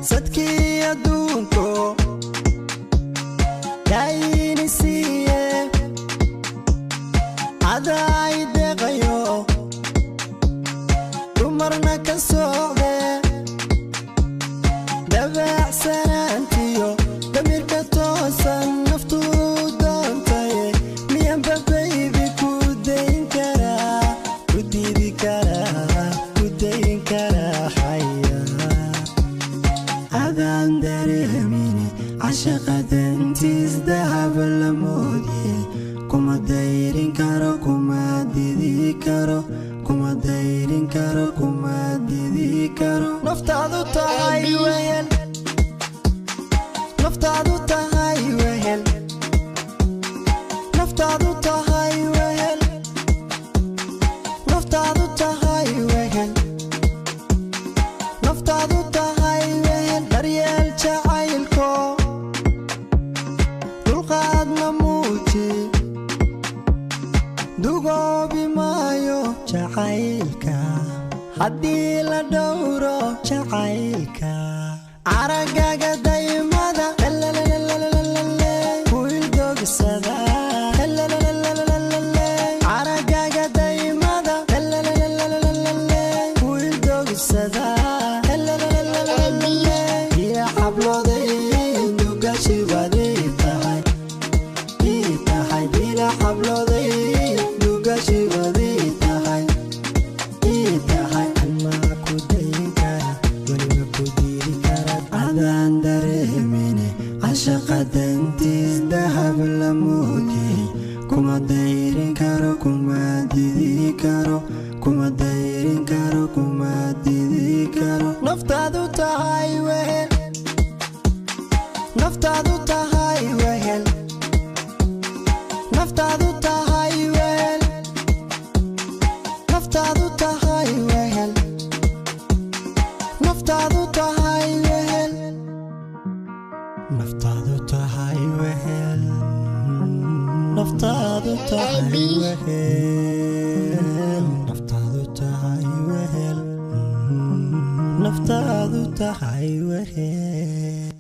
Sadkii adduunko daayini siiye, adaa i deeqayo, dumarna ka socde. Dabacsanaantiyo damirka toosan naftu doontaye, miyanba baby ku dayn karaa, ku diidi karaa, ku dayn karaa xaya? Adaan dareemine cashaqa dantiis dahab la moodiye, kuma dayrin karo, kuma didi karo, kuma dayrin karo, kuma didi karo. Naftaadu tahay wehel, naftaadu tahay wehel, naftaadu tahay wehel, naftaadu tahay wehel, naftaadu tahay wehel. Daryeel jacaylko dulqaadna muuji, dugoobi maayo jacaylka haddii la dhowro jacaylka. Aragaga daymada kuildogsada, aragaga daymada kuildogsada. Ila xablooday dugashibaday tahay ii tahay, bila xablooday dugashibaday tahay ii tahay. Anmaa ku dayn kara, weliba ku diidi kara? Adaan dareemine cashaqa dantiis dahab la moodiye, kuma dayrin karo, kuma didi karo, kuma dayrin karo, kuma didi karo. Naftaadu tahay wehel, naftaadu tahay wehel, naftaadu tahay wehel, naftaadu tahay wehel, naftaadu tahay wehel, naftaadu tahay wehel, naftaadu tahay wehel, naftaadu tahay wehel, naftaadu tahay wehel.